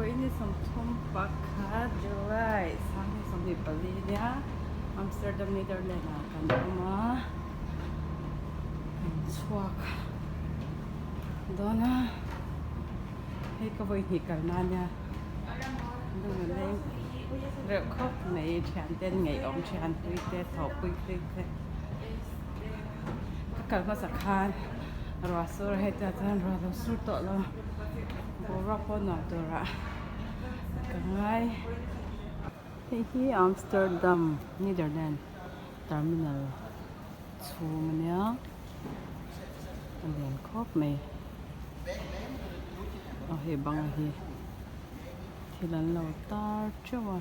Vawiin ni 31 July sanghnih 24 nia Amsterdam Netherland ah kan awm a kan chhuak dawn a hei ka vawi hnih kalna ania lung a leng reuh khawp mai thianten ngaihawm thianpui te thawhpui te te ka kal hmasa khan ruah sur a hei tah chuan ruah lo sur tawh lo boruak pawh nuam turah ka ngai. Hei hi Amsterdam Netherland terminal chhung a nia a lian khawp mai aw hei bang hi thil an lo tar teuh a.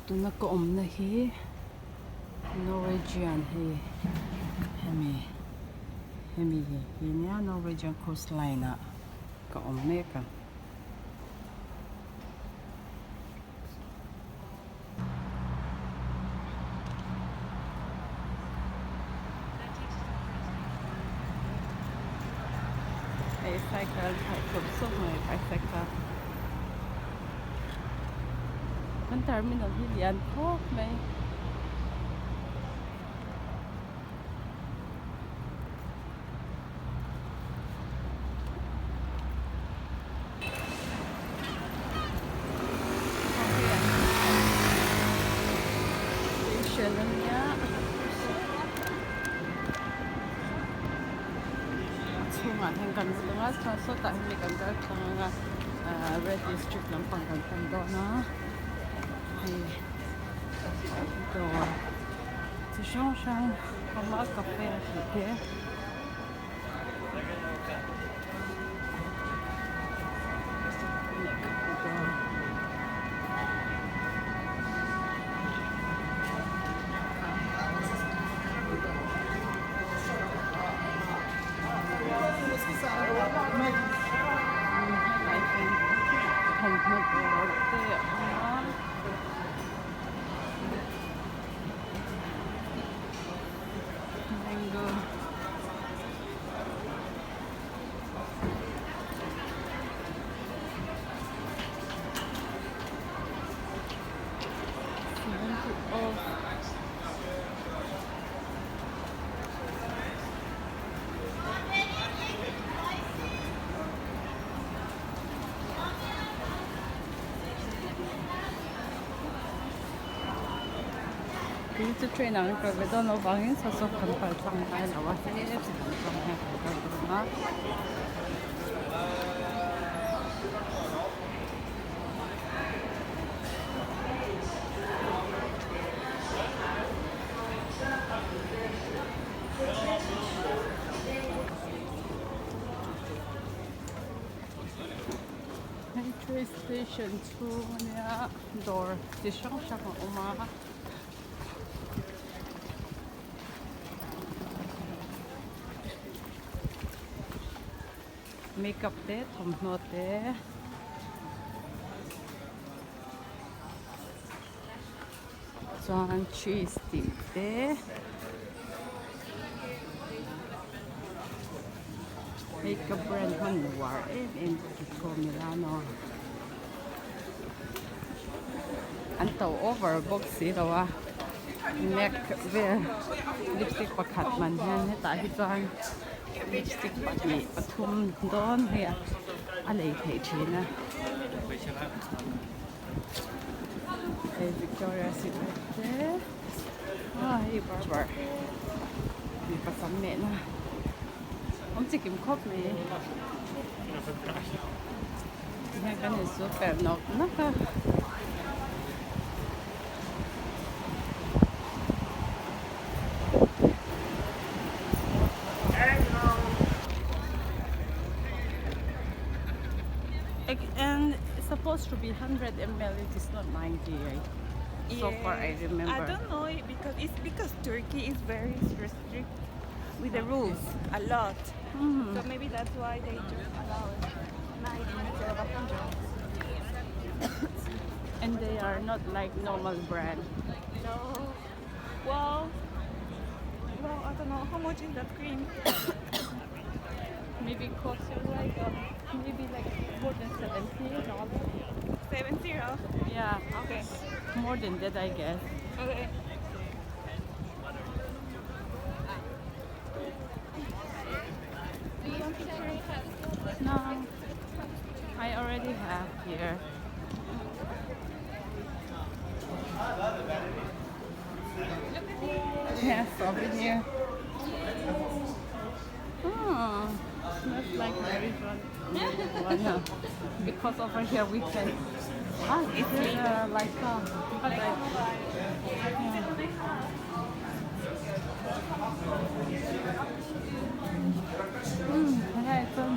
Tuna ka awmna hi Norwegian hei hemi hemi hi nia Norwegian cruise line ah ka awm mek a. Hei cycle an thlai khawp sawk mai bicycle kan terminal hi lian khawp mai. Station a nia a chhungah hian kan lut ang a chuan sawtah hian mi kan kal tlang ang a ahh red district lampang kan pan dawn a hei dawr chi hrang hrang a awm a cafe a tih te. Thawmhnaw dawr te a awm a. Mango. 70 off. Tui chu train ah an kal ve dawn loh vangin saw saw kan kal tlang ngai lo a he chi dang tlang hian kan kal dawn a. Hei train station chhung a nia dawr chi hrang hrang a awm a. Makeup te thawmhnaw te chuan cheese tih te makeup brand hman uar em em Kiko Milano. An to over bawk si lo a mac vel lipstick pakhat man hian hetah hi chuan lipstick pahnih pathum dawn hi a lei theih thin a hei Victoria Secret te ah hei barber mipa sam mehna awm chikim khawp mai. Hian kan insu per nawk nawk a. And it's supposed to be 100 ml, it is not 90, right? So far I remember. I don't know it because it's because Turkey is very restrict. with the rules a lot. So maybe that's why they just allow 90 instead of 100. And they are not like normal brand. No. Well, well, I don't know how much is that cream. Maybe cost you like maybe like more than $70. 70. Yeah, Okay. more than that I guess. Okay. Do you want picture? No, I already have here. Yeah, souvenir. Oh, smells like marijuana. Because over here we can. Ah, it's like like yeah. Helai chuan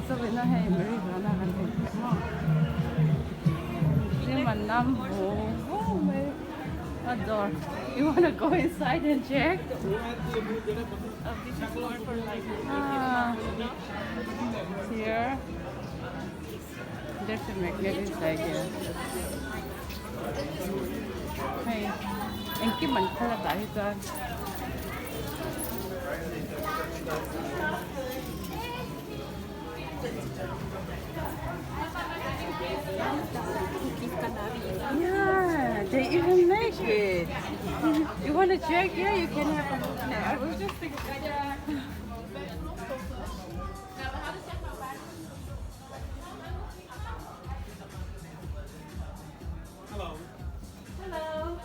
chawina hei marijuana kan hmu theih maw tlem an nam vung vung mai a dawr you wanna go inside and check? This is more for like Ah, no? here there's a magnet inside here. Hei engkim an phal a tah hi chuan. Yeah, they even make it. You want to check? Yeah, you can have a look now. I was just thinking. Hello. Hello.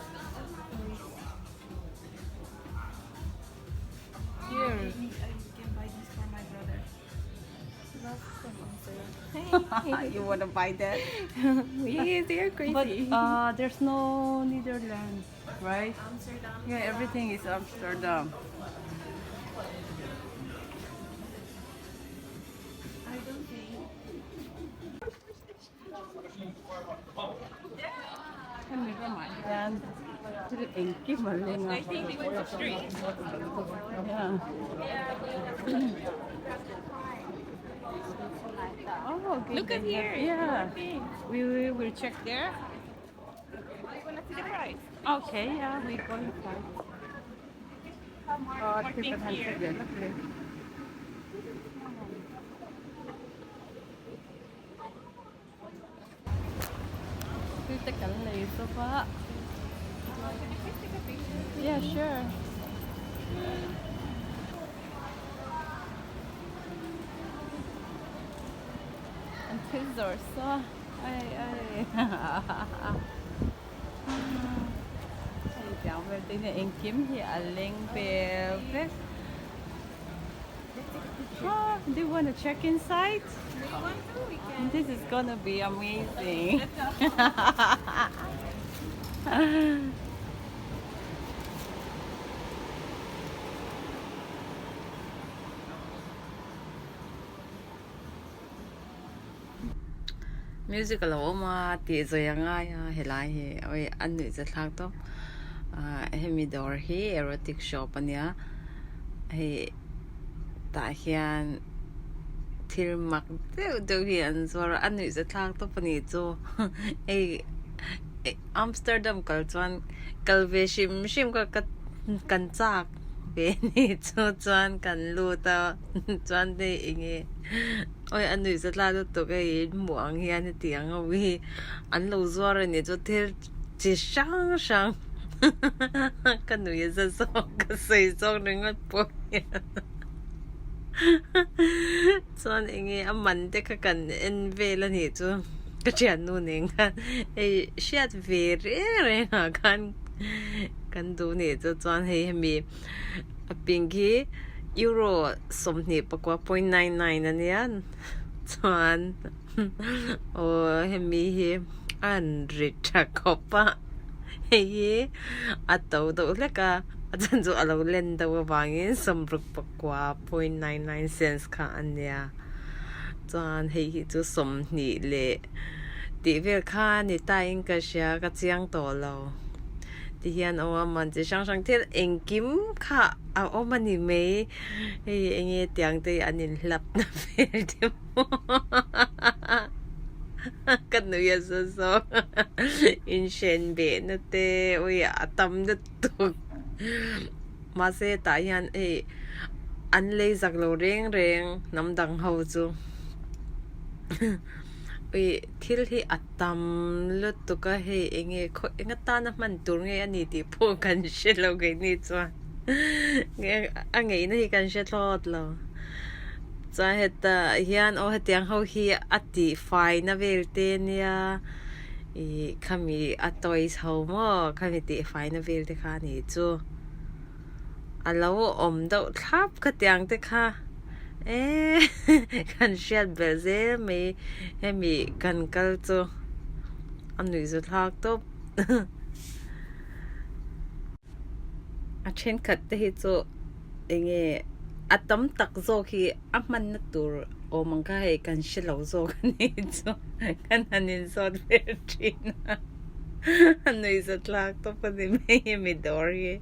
Here. Maybe I can buy this for my brother. Love from Amsterdam. You want to buy that? Yes, they are But crazy. there's no Netherlands, right? Amsterdam. Yeah, everything is Amsterdam. I don't think. Hemi ramah hian thil engkim a leng a. I think they went to street. Yeah. Oh, okay. Look at They have, here. yeah. More things. We will check there. I wanna see the price. Okay, yeah, we go inside. Have more, Oh, more things here. Thil te kan lei zawk a. Can you please take a picture? Yeah, sure. An thil zawrh saw ai ai hei tiang vel te hian engkim hi a leng vel vek. Let's take a picture. Ah, do you want to check inside? Do you want to? We can. This is gonna be amazing. Let's go. Music a lo awm a tih zawi a ngai a helai hi awi a nuih za thlak tawp ah hemi dawr hi erotic shop ania hei tah hian thil mak deuh deuh hi an zuar a a nuih za thlak tawp anih chu hei Amsterdam kal chuan kal ve hrim hrim kha ka kan chak ve ni chu chuan kan lut a chuan hei eng nge awi a nuih za thlak lutuk hei hmuh ang hian heti ang ho hi an lo zuar a nih chu thil chi hrang hrang ka nuih za zawk ka sawi zawk ringawt pawh hian chuan eng nge a man te kha kan en vel a nih chu ka thiannu nen khan hei hriat ve reng reng ah khan kan duh nih chu chuan hei hemi a pink hi euro 24 .99 a nia chuan aw hemi hi a han ri tha khawp a hei hi a to deuh hlek a a chhan chu a lo len deuh avangin 64 .99 cents kha a nia chuan hei hi chu 20 leh tih vel kha ni ta in ka hria ka chiang tawh lo. Ti hian a awm a man chi hrang hrang thil engkim kha a awm a ni mai hei enge tiang te hi an inhlap na vel te pawh ka nui a za zawk inhren beh na te ui a tam lutuk mahse tah hian hei an lei zak lo reng reng hnam dang ho chu ui thil hi a tam lutuk a hei enge khaw eng atana hman tur nge a ni tih pawh kan hre lo keini chuan a ngeihna hi kan hre thlawt lo chuan hetah hian aw hetiang ho hi a tih fai na vel te nia ih khami a toys ho maw khami tih fai na vel te kha a nih chu. A lo awm deuh thlap khatiang te kha eee kan hriat belh zel mai hemi kan kal chu a nuih zu thlak tawp a thenkhat te hi chu enge a tam tak zawk hi a hmanna tur awm ang kha hei kan hre lo zawk a ni chu kan han inzawt vel thin a. A nuihza thlak tawp a ni mai hemi dawr hi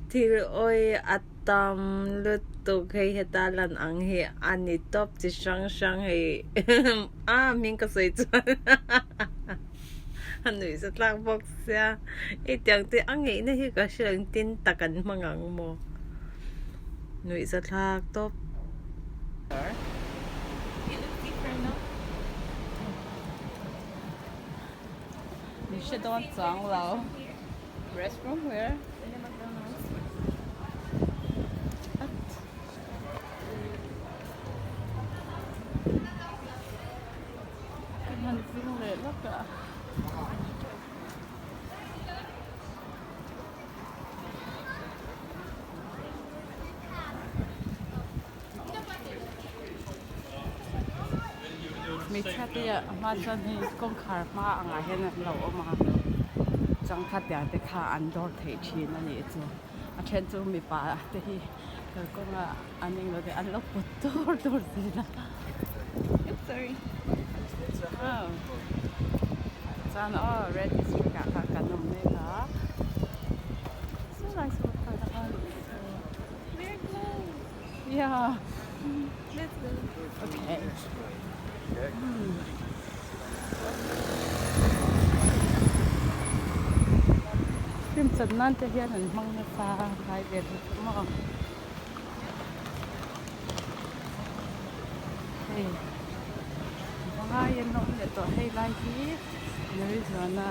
thil awi a tam lutuk hei heta lan ang hi a ni tawp chi hrang hrang hei a hming ka sawi chuan a nuihza thlak bawk sia hei tiang te a ngeihna hi ka hre lo engtin tak an hmang ang maw nuihza thlak tawp. Ni hre dawn chuang lo. Restroom where? Kan han zing leh lawk a. Hmeichhia te a hma chuan hei kawngkhar hma angah hian an lo awm a changkhat tiang te kha an dawr theih thin a nih chu a then chu mipa te hi kalkawng ah an englo te an lo pawt dur dur zel a chuan aw red district ah khan kan awm mek a saw lai saw We're close. Yeah. Let's go. Okay. Film chan nan te hian an hmang nasa lai ve thei tawh maw hei pangai an awm leh tawh hei lai hi Marijuana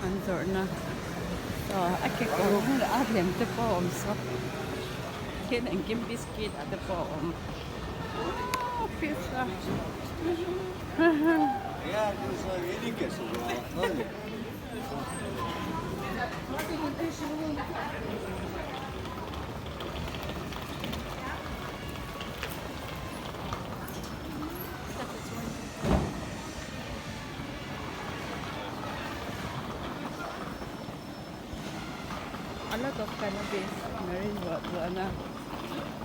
an zawrhna aw a kekawr a lem te pawh a awm saw tin engkim biscuit ah te pawh a awm aww pizza A lot of cannabis marijuana.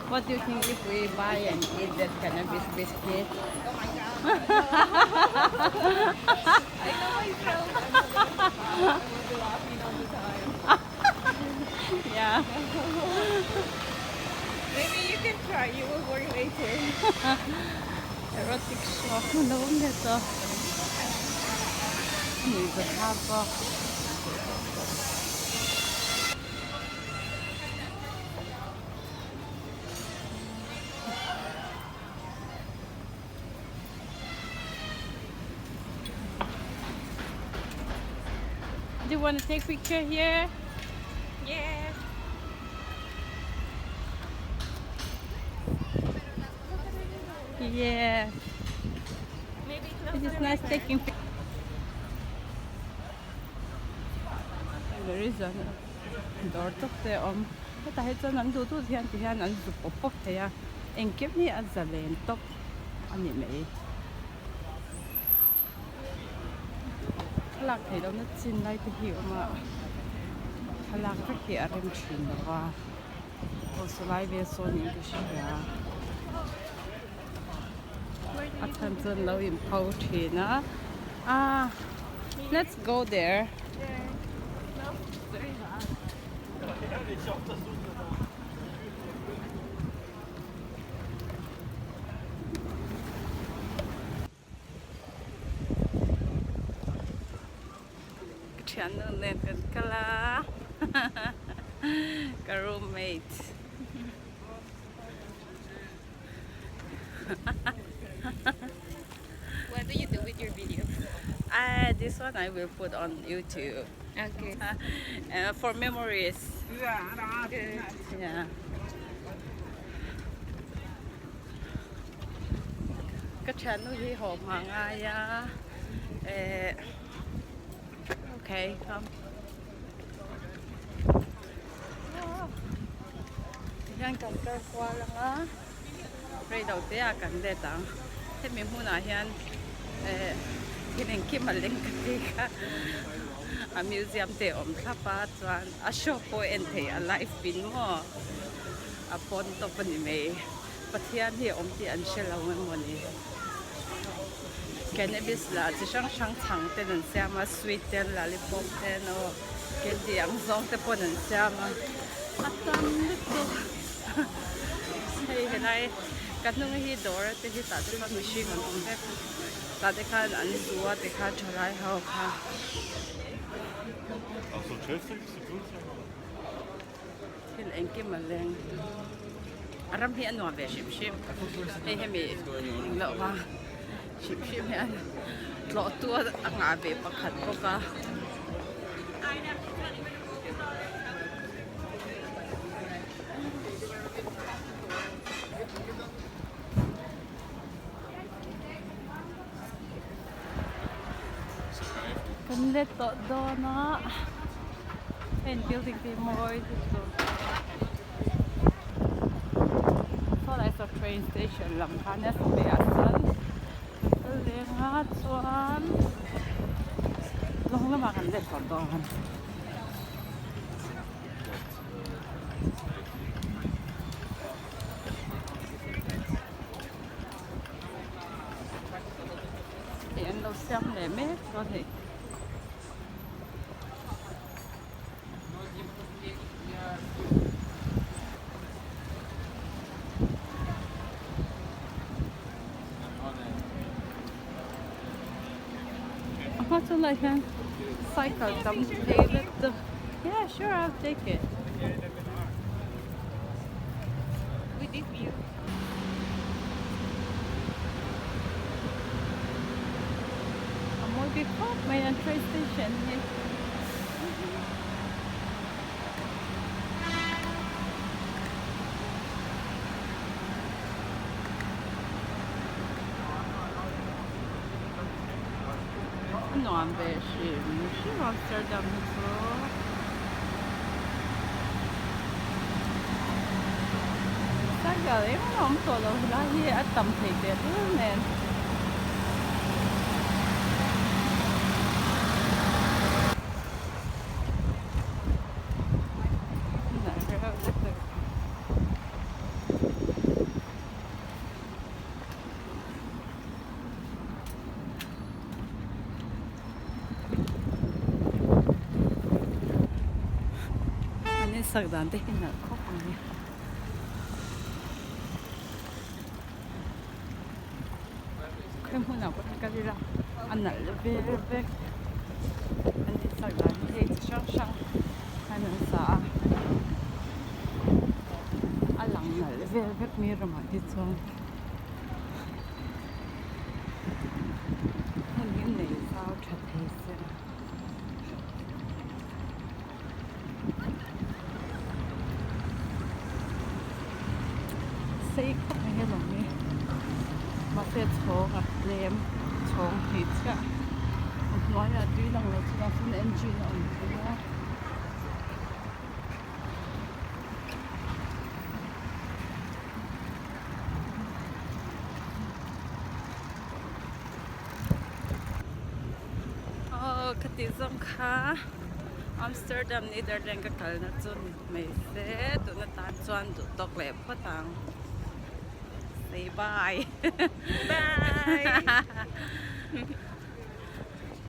What do you think if we buy and eat that cannabis biscuit? Oh my god. I know myself. I will be laughing all the time. Yeah. Maybe you can try. You will work later. Erotic shop a lo awm leh tawh a nuih za thlak bawk. Do you want to take picture here? Yes. Yeah. Maybe It is nice taking pic. There is a dawr tawp te a awm. Hetah hi chuan an duh duh hian ti hian an zu pawp pawp thei a. Engkim hi a zalen tawp a ni mai. Thlalak theih lohna chin lai te hi a awm a. Thlalak vek hi a rem thin lo va. Aw saw lai vel saw niin ka hria. A chhan chuan lo inpho thin a. Ah. Let's go there. Ka thiannu nen kan kal a ka roommate. What do you do with your video? This one I will put on YouTube. Okay. For memories. Good. Yeah. Ka thiannu hi haw hma ngai a eh okay come. Tihian kan kal kual ang a rei lo te ah kan let ang hemi hmunah hian eh thil engkim a leng ka ti kha a museum te a awm thlap a chuan a show pawh a en theih a live pin maw a pawn tawp a ni mai Pathian hi a awm tih an hre lo emaw ni cannabis lah chi hrang hrang chhang ten an siam a sweet te lollipop te aw candy ang zawng te pawn an siam a a tam lutuk hei helai ka hnung hi dawr a te hi tah te khan mihring an awm vek tah te khan an zu a ti khan thalai ho kha. Thil engkim a leng. A ram hi a nuam ve hrim hrim. Hei hemi engloh vang hrim hrim hian tlawh tu a ngah ve pakhat bawk a. Kan let tawh dawn a heng building te hi mawi lutuk saw lai saw train station lam khan a piah ah chuan kal leng a chuan lawng lamah kan let tawh dawn. Hei an lo siam leh mek dawn hei. A hma chu lai hian cycle tam thei vek chu yeah sure I'll take it. With this view. A mawi bik khawp mai an train station hi. A nuam ve hrim hrim Amsterdam hi chu. Cycle engmah awm tawh lo helai hi a tam thei teh reng nen. An insak dan te hi nalh khawp mai. Khawi hmunah pawh hi kal ila a nalh vel vek. An insak dan hi hei chi hrang hrang an an sa a, a lang nalh vel vek mai ramah hi chuan. Hmun hi nei zau tha thei se. Sei khawp mai hi lawng hi mahse chhawng a tlem chhawng hnih chiah a hnuaiah tui lang lo chungah chuan engine a awm thei a. Aw ka tih zawng kha Amsterdam Netherlands ka kalna chu ni mai se tuna tan chuan duh tawk leh phawt ang say bye bye.